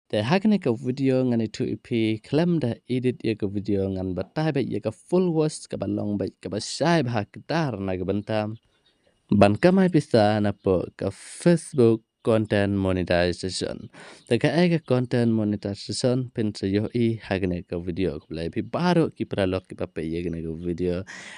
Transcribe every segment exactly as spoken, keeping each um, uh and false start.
Te ha kane ka video ngan ïathuh ïa phi khlem da edit ïa ka video, ngan batai beit ïa ka full wash kaba long beit kaba shai bha kdar na ka bynta ban kamai pisa napoh ka Facebook content monetization. Te kaei ka content monetization phin sa ïohi ha kane ka video. Khublei phi baroh ki paralok kiba peit ïa kane ka video.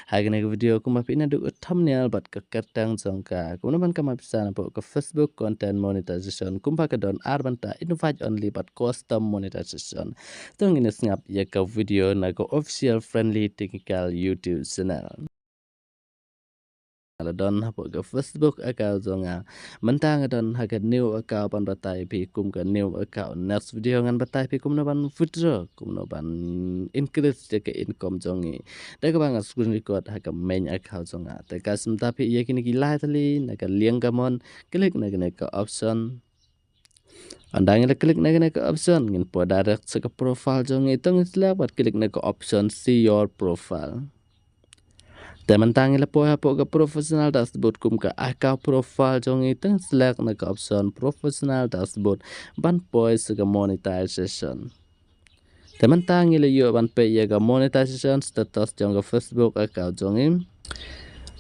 Ha kane ka video kumba phi ïohi na ka thumbnail bad ka kyrteng jong ka, kumno ban kamai pisa napoh ka Facebook content monetization, kumba ka don ar bynta: invite only bad custom monetization. To ngin ïa sngap ïa ka video na ka official Friendly Technical YouTube channel. La don hapoh ka Facebook account jong nga. Mynta nga don ha ka new account ban batai phi kum ka new account. Next video ngan batai phi kumno ban withdraw, kumno ban increase ïa ka income jong ngi. Da kaba nga screen record ha ka main account jong nga. Te ka sngewthuh phi ïa kine ki lai tylli na ka liang kamon, click na kane ka option. Ynda ngi la click na kane ka option, ngin poi direct sha ka profile jong ngi. To ngin select bad click na ka option see your profile. Te mynta ngi la poi hapoh ka professional dashboard kum ka account profile jong ngi. To ngin select na ka option professional dashboard ban poi sha ka monetization. Te mynta ngi la ïoh ban peit ïa ka monetization status jong ka Facebook account jong ngi.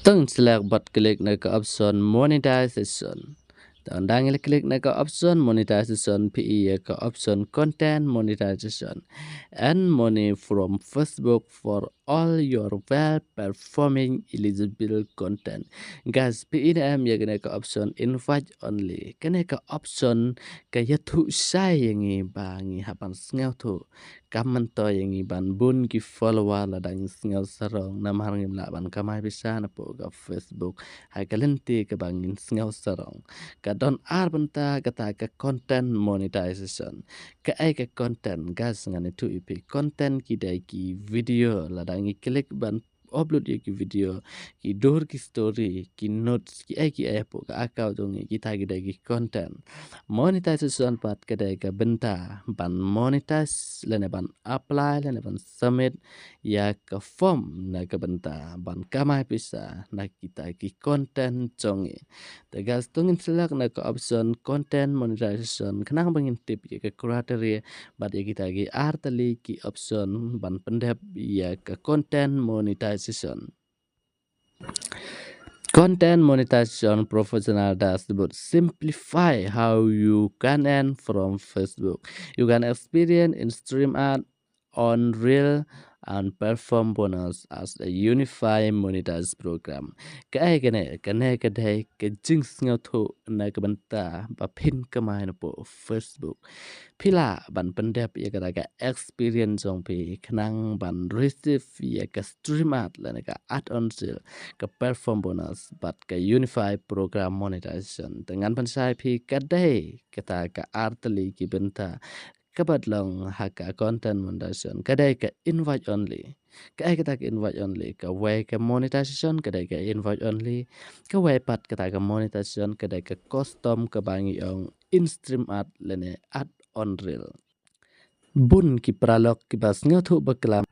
To ngin select bad click na ka option monetization. Te ynda ngi la click na ka option monetization, phi ïohi ïa ka option content monetization. Earn money from Facebook for all your well performing eligible content. Guys, phi ïohi ne em ïa kane ka option invite only. Kane ka option ka ïathuh shai ïa ngi ba ngi hap ban sngewthuh. Kam myntoi ïa ngi ban bun ki follower lada ngi sngew sarong, namar ngim lah ban kamai pisa napoh ka Facebook ha ka lynti kaba ngin sngew sarong. Ka don ar bynta kata ka content monetization. Kaei ka content? Guys, ngan ïathuh ïa phi. Content ki dei ki video lada ngi click ban upload ïa ki video, ki dur, ki story, ki notes, kiei kiei hapoh ka account jong ngi, kita ki dei ki content. Monetization pat ka dei ka bynta ban monetize lane ban apply lane ban submit ïa ka form na ka bynta ban kamai pisa na kita ki content jong ngi. Te guys, to ngin select na ka option content monetization khnang ba ngin tip ïa ka criteria bad ïa kita ki ar tylli ki option ban pyndep ïa ka content monetization. Content monetization professional dashboard simplify how you can earn from Facebook. You can experience in stream ad, earn reel and perform bonus as a unified monetized program. Kaei kane? Kane ka dei ka jingsngewthuh na ka bynta ba phin kamai napoh Facebook. Phi lah ban pyndep ïa kata ka experience jong phi khnang ban receive ïa ka stream ad lane ka ad earn reel, ka perform bonus bad ka unified program monetization. Te ngan pynshai phi, ka dei kata ka ar tylli ki bynta kaba long ha ka content monetization, ka dei ka invite only. Kaei kata ka invite only? Kawei ka monetization ka dei ka invite only. Kawei pat kata ka monetization ka dei ka custom kaba ngi ong in stream ad lane ad earn reel. Bun ki paralok kiba sngewthuh bakla.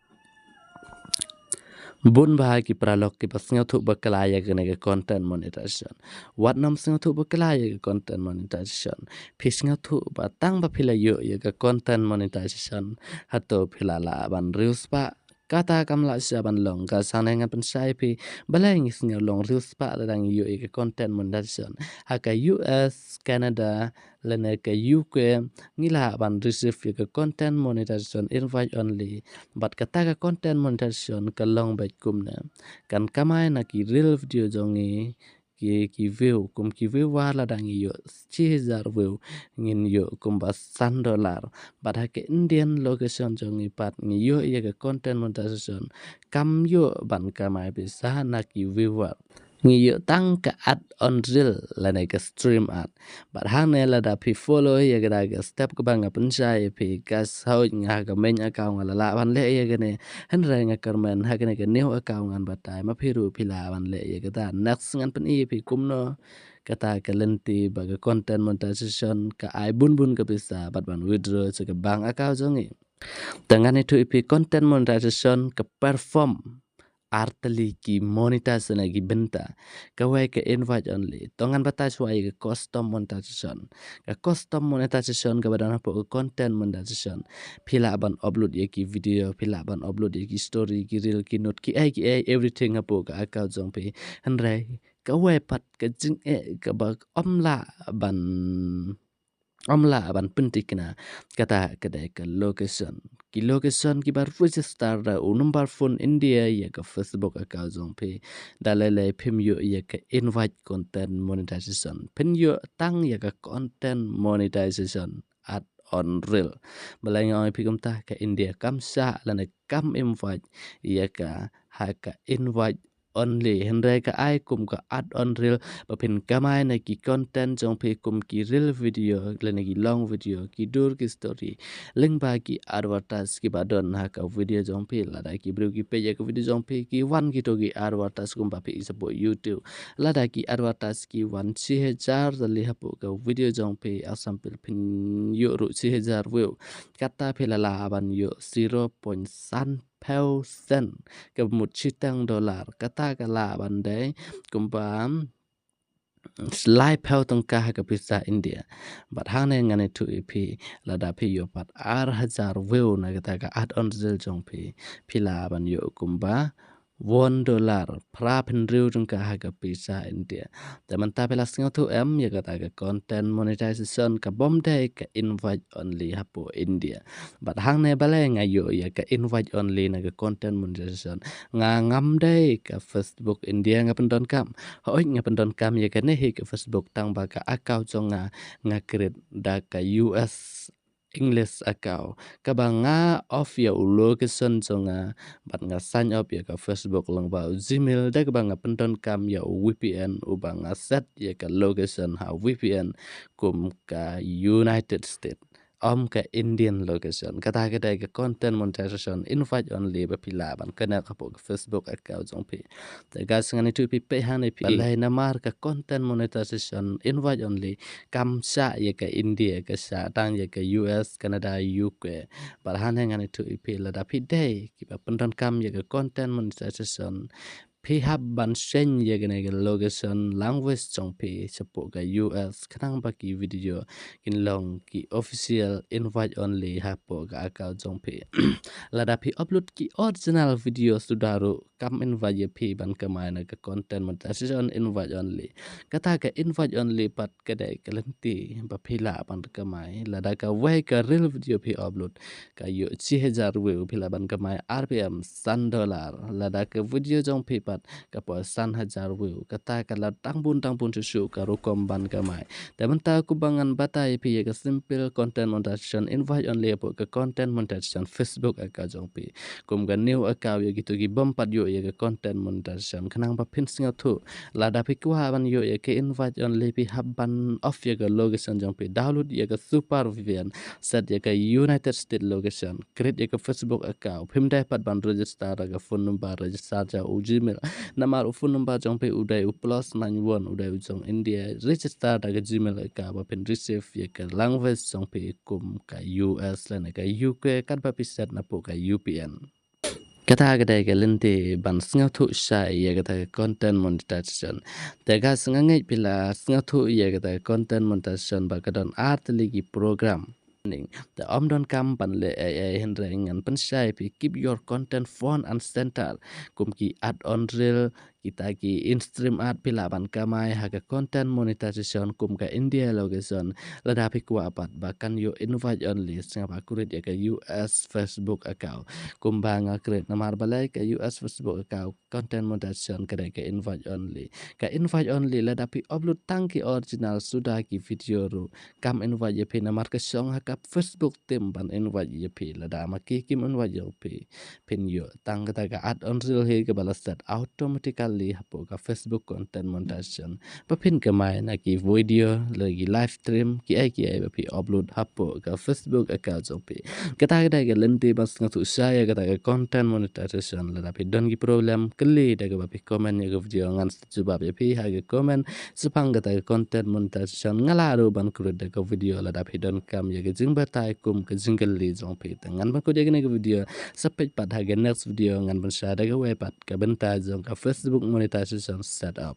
Bun bah ki paralok kiba sngewthuh bakla ïa kane ka content monetization. Wat nym sngewthuh bakla ïa ka content monetization. Phi sngewthuh ba tang ba phi la ïoh ïa ka content monetization, hato phi la lah ban riewspah? Kata kam lah shuh ban long. Ka shangne ngan pynshai phi balei ngi sngew long riewspah lada ngi ïoh ïa ka content monetization. Ha ka U S, Canada lane ka U K, ngi lah ban receive ïa ka content monetization invite only. Bad kata ka content monetization ka long beit kumne: kan kamai na ki reel video jong ngi, ki, ki view, kum ki viewer lada ngi ïoh shi hajar view, ngin ïoh kumba san dollar. Bad ha ka Indian location jong ngi pat ngi ïoh ïa ka content monetization kam ïoh ban kamai pisa na ki viewer. Ngi ïoh tang ka ad earn reel lane ka stream ad. Bad hangne lada phi follow ïa kata ka step kaba nga pynshai ïa phi, ka shuh nga ha ka main account nga la lah ban leh ïa kane. Hynrei nga kyrmen ha kane ka new account ngan batai, ma phi ruh phi lah ban leh ïa kata. Next ngan pyni ïa phi kumno kata ka lynti ba ka content monetization ka ai bun bun ka pisa bad ban withdraw sha ka bank account jong ngi. Te ngan ïathuh ïa phi content monetization ka perform artylli ki monetize na ki bynta. Kawei ka invite only. To ngan batai shuwa ïa ka custom monetization. Ka custom monetization kaba don hapoh ka content monetization. Phi lah ban upload ïa ki video, phi lah ban upload ïa ki story, ki reel, ki note, ki ei ki ei, everything hapoh ka account jong phi. Hynrei kawei pat ka jingeh kaba ym lah ban ym lah ban pynthikna, kata ka dei ka location. Ki location kiba register da u number phone India ïa ka Facebook account jong phi. Da lei lei phim ïoh ïa ka invite content monetization. Phin ïoh tang ïa ka content monetization ad on reel. Balei nga ong ïa phi kumta? Ka India kam shah lane kam invite ïa ka ha ka invite only. Hynrei ka ai kum ka ad on reel ba phin kamai na ki content jong phi kum ki reel video lane ki long video, ki dur ki story. Lyngba ki advertise kiba don ha ka video jong phi, lada ki briew ki peit ïa ka video jong phi, ki wan kito ki advertise kumba phi i shapoh YouTube. Lada ki advertise ki wan shi hajar tylli hapoh ka video jong phi, example phin ïoh ruh shi hajar view. Kata phi la lah ban ïoh zero point san phew sen, kaba mut shiteng dollar. Kata ka lah ban dei kumba lai phew tyngka ha ka pisa India. Bad hangne ngan ïathuh ïa phi, lada phi ïoh pat ar hajar view na kata ka ad on reel jong phi, phi lah ban ïoh kumba one dollar, phra phew hynriew tyngka ha ka pisa India. Te mynta phi la sngewthuh em ïa kata ka content monetization kabym dei ka invite only hapoh India? Bad hangne balei nga ïoh ïa ka invite only na ka content monetization? Nga ngam dei ka Facebook India nga pyndonkam. Hooid nga pyndonkam ïa kane hi ka Facebook tang ba ka account jong nga nga create da ka U S English account. Kaba nga off ïa u location jong nga bad nga sign up ïa ka Facebook lyngba u Gmail da kaba nga pyndonkam ïa u V P N uba nga set ïa ka location ha V P N kum ka United States. Ym ka Indian location. Kata ka dei ka content monetization invite only ba phi lah ban connect hapoh ka Facebook account jong phi. Te guys, ngan ïathuh ïa phi peit hangne phi. Balei namar ka content monetization invite only kam shah ïa ka India, ka shah tang ïa ka U S, Canada, U K. Bad hangne ngan ïathuh ïa phi lada phi dei kiba pyndonkam ïa ka content monetization, phi hap ban change ïa kane ka location language jong phi shapoh ka U S khnang ba ki video kin long ki official invite only hapoh ka account jong phi. Lada phi upload ki original video suda ruh kam invite ïa phi ban kamai na ka content monetization, invite only. Kata ka invite only pat ka dei ka lynti ba phi lah ban kamai. Lada kawei ka reel video phi upload ka ïoh shi hajar view, phi lah ban kamai ar phi em san dollar. Lada ka video jong phi pat ka poi san hajar view, kata ka la dang bun dang bun shuh shuh ka rukom ban kamai. Te mynta kumba ngan batai ïa phi ïa ka simple content monetization invite only hapoh ka content monetization Facebook account jong phi. Kum ka new account ïa kito kibym pat ïoh ïa ka content monetization, khnang ba phin sngewthuh. Lada phi kwah ban ïoh ïa ka invite only, phi hap ban off ïa ka location jong phi, download ïa ka Super V P N, set ïa ka United States location, create ïa ka Facebook account. Phim dei pat ban register da ka phone number, register da u Gmail. Namar u phone number jong phi u dei u plus nine one, u dei u jong India. Register da ka Gmail account ba phin receive ïa ka language jong phi kum ka U S lane ka U K, katba phi set napoh ka U P N. Kata ka dei ka lynti ban sngewthuh shai ïa kata ka content monetization. Te guys, nga ngeit phi la sngewthuh ïa kata ka content monetization ba ka don ar tylli ki program. Te ym donkam ban leh ei ei, hynrei ngan pynshai phi, keep your content front and center. Kum ki ad on reel, kita ki in-stream ad, phi lah ban kamai ha ka content monetization kum ka India location. Lada phi kwah pat ba kan ïoh invite only, sngewbha create ïa ka U S Facebook account. Kumba nga create, namar balei ka U S Facebook account content monetization ka dei ka invite only. Ka invite only, lada phi upload tang ki original suda ki video ruh kam invite ïa phi, namar ka shong ha ka Facebook team ban invite ïa phi. Lada ma ki kim invite ïa phi, phin ïoh tang kata ka ad on reel hi kaba la set automatically. li hapoh ka Facebook content monetization. Ba phin kamai na ki video, la ki live stream, ki ai ki ai ba phi upload hapoh ka Facebook account jong phi. Kata ka dei ka lynti ban sngewthuh shai ïa kata ka content monetization. Lada phi don ki problem, kylli da kaba phi comment ïa ka video, ngan sa jubab ïa phi ha ka comment shaphang kata ka content monetization. Nga lah ruh ban kren da ka video lada phi donkam ïa ka jingbatai kum ka jingkylli jong phi. Te ngan ban kut ïa kane ka video, sa peit pat ha ka next video, ngan ban share da kawei pat ka bynta jong ka Facebook monetization setup.